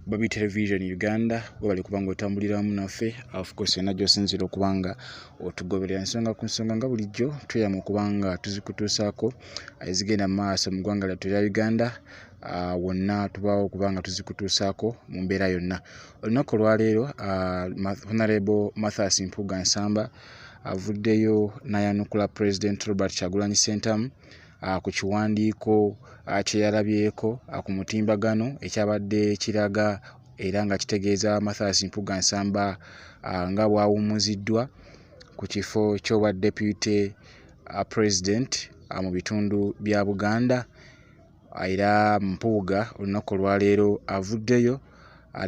Babi Television Uganda, webale kuba nga otambulira wamu naffe. Of course yonna gy'osinziira okuba nga otugoberera, ensonga ku nsonga nga bulijjo tweyama okuba nga tuzikutuusaako ezigenda mu maaso mu ggwanga lyattu erya Uganda. Wonna tubaawo okuba nga tuzikutuusaako mu mbeera yonna. Olunaku olwaleero Honorable Mathias Mpuuga Nsamba avuddeyo n'ayanukula President Robert Kyagulanyi Ssentamu ku kiwandiiko kye yalabyeko ku mutimbagano ekyabadde kiraga era nga kitegeeza Mathias Mpuuga Nsamba nga bw'awummuziddwa ku kifo ky'obwa Deputy President mu bitundu bya Buganda. Era Mpuuga olunaku olwaleero avuddeyo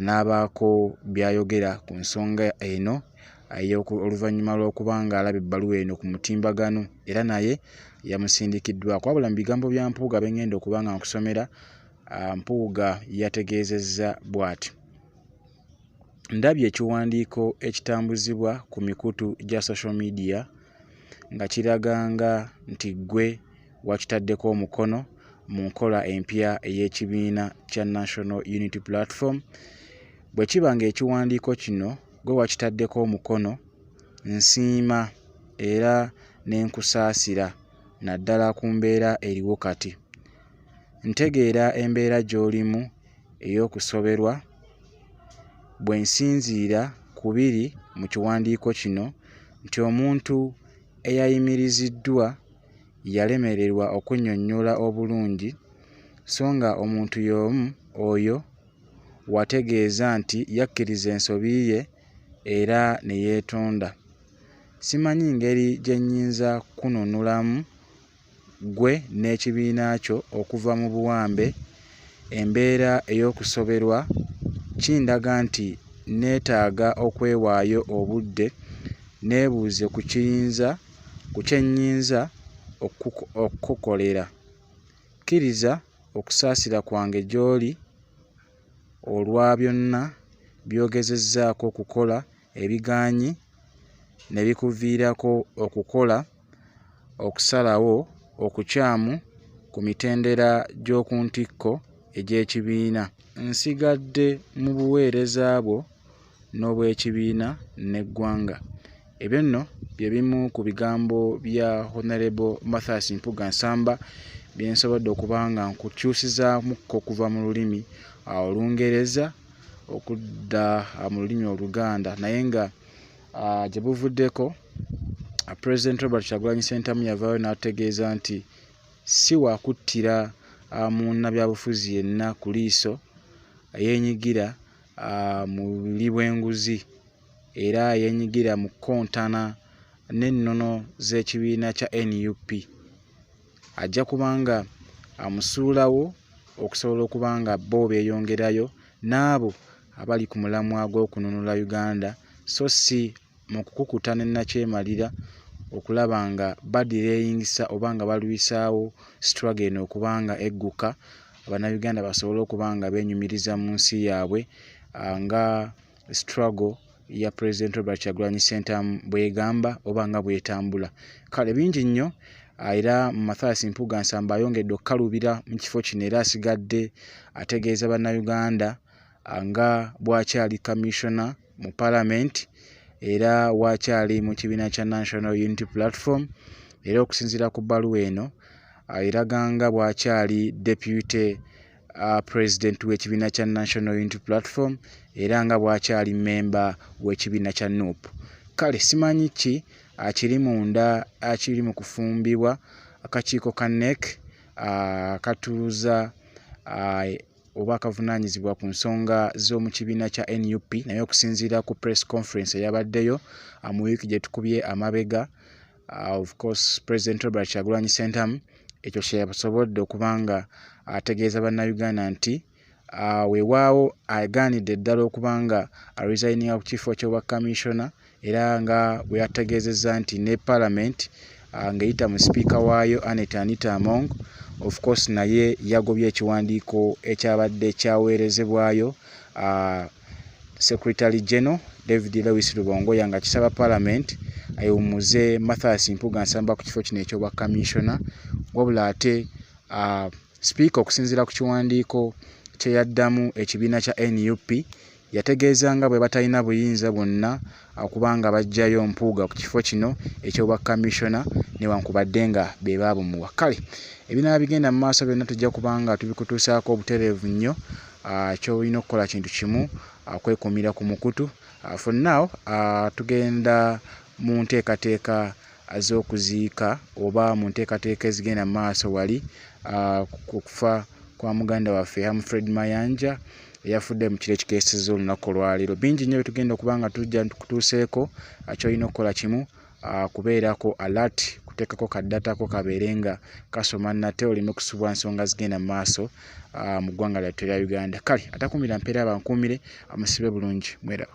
n'abaako by'ayogera ku nsonga eno oluvannyuma lw'okuba ng'alaba ebbaluwa eno ku mutimbagano era naye yamusindikiddwako. Wabula mu bigambo bya Mpuuga bye ŋŋenda okuba nga nkusomera, Mpuuga yategeezezza bw'ati: "Ndabye ekiwandiiko ekitambuzibwa ku mikutu gya social media nga kiraga nga nti ggwe wakitaddeko omukono mu nkola empya ey'ekibiina kya National Unity Platform. Bwe kiba ng'ekiwandiiko kino gwe wakitaddeko omukono, nsiima era ne nkusaasira naddala ku mbeera eriwo kati. Ntegeera embeera gy'olimu ey'okusoberwa bwe nsinziira ku biri mu kiwandiiko kino nti omuntu eyayimiriziddwa yalemererwa okunnyonnyola obulungi, so nga omuntu y'omu oyo wategeeza nti yakkiriza ensobi ye era ne yeetonda. Simanyi ngeri gye nnyinza kukununulamu ggwe n'ekibiina kyo okuva mu buwambe. Embeera ey'okusoberwa kindaga nti neetaaga okwewaayo obudde neebuuze ku kiyinza ku kye nnyinza okukukolera. Kkiriza okusaasira kwange gy'oli olwa byonna by'ogezezzaako okukola ebigaanyi ne bikuviirako okukola okusalawo okukyamu ku mitendera gy'oku ntikko egy'ekibiina. Nsigadde mu buweereza bwo n'obw'ekibiina n'eggwanga." Ebyo nno bye bimu ku bigambo bya Honorable Mathias Mpuuga Nsamba bye nsobodde okuba nga nkukyusizaamukko okuva mu lulimi Olungereza okudda mu lulimi Oluganda. Naye nga gye buvuddeko, President Robert Kyagulanyi Ssentamu yavaayo n'ategeeza nti si wakuttira munnabyabufuzi yenna ku liiso eyeenyigira mu buli bw'enguzi era yeenyigira mu kukontana n'ennono z'ekibiina kya NUP. Ajja kuba nga amusuulawo okusobola okuba nga bo beeyongerayo n'abo abali ku mulamwa gw'okununula Uganda, so si mu kukukuta ne nnakyemalira okulaba nga badireyingisa oba nga balwisaawo struggle eno okuba nga egguka, Bannayuganda basobole okuba nga beenyumiriza mu nsi yaabwe nga struggle ya President Robert Kyagulanyi Ssentamu bw'egamba oba nga bw'etambula. Kale bingi nnyo, era Mathias Mpuuga Nsamba ayongedde okukalubira mu kifo kino era asigadde ategeeza Bannayuganda nga bw'akyali commissioner mu Parliament era wakyali mu kibiina kya National Unity Platform. Era okusinziira ku bbaluwa eno, eraga nga bw'akyali deputy president w'ekibiina kya National Unity Platform era nga bw'akyali memba w'ekibiina kya NUP. Kale simanyi ki akiri munda akiri mu kufumbibwa akakiiko ka NEC akatuuza oba akavunaanyizibwa ku nsonga z'omu kibiina kya NUP. Naye okusinziira ku press conference eyabaddeyo mu wiiki gye tukubye amabega, of course President Robert Kyagulanyi Ssentamu ekyo kye yasobodde okuba nga ategeeza Bannayuganda nti weewaawo agaanidde ddala okuba nga aresigninga ku kifo ky'obwa commissioner, era nga bwe yategeezezza nti ne Parliament ng'eyita mu sipiika waayo Annet Anita Among, of course naye yagobye ekiwandiiko ekyabadde kyaweerezebwayo Secretary General David Lewis Rubongoya nga kisaba Parliament ewummuze Mathias Mpuuga Nsamba ku kifo kino eky'obwa commissioner. Wabula ate sipiika okusinziira ku kiwandiiko kye yaddamu ekibiina kya nup yategeeza nga bwe batalina buyinza bwonna okuba nga baggyayo Mpuuga ku kifo kino eky'obwa Commissioner newankubadde nga be baabumuwa. Kale ebinaaba bigenda mu maaso byonna tujja kuba nga tubikutuusaako obutereevu nnyo. Ky'olina okukola kintu kimu kwekuumira ku mukutu. For now tugenda mu nteekateeka z'okuziika oba mu nteekateeka ezigenda mu maaso wali ku kufa kwa muganda waffe Humphrey Mayanja eyafudde mu kiro ekikeesezza olunaku olwaleero. Bingi nnyo bye tugenda okuba nga tujja tukutuuseeko. Ky'olina okukola kimu kubeerako alert, kuteekako ka data ko kabeere nga kasoma nate oleme kusubwa nsonga zigenda mu maaso mu ggwanga lyattu erya Uganda. Kale atakuumira mpeera abankuumire, amusibe bulungi mweraba.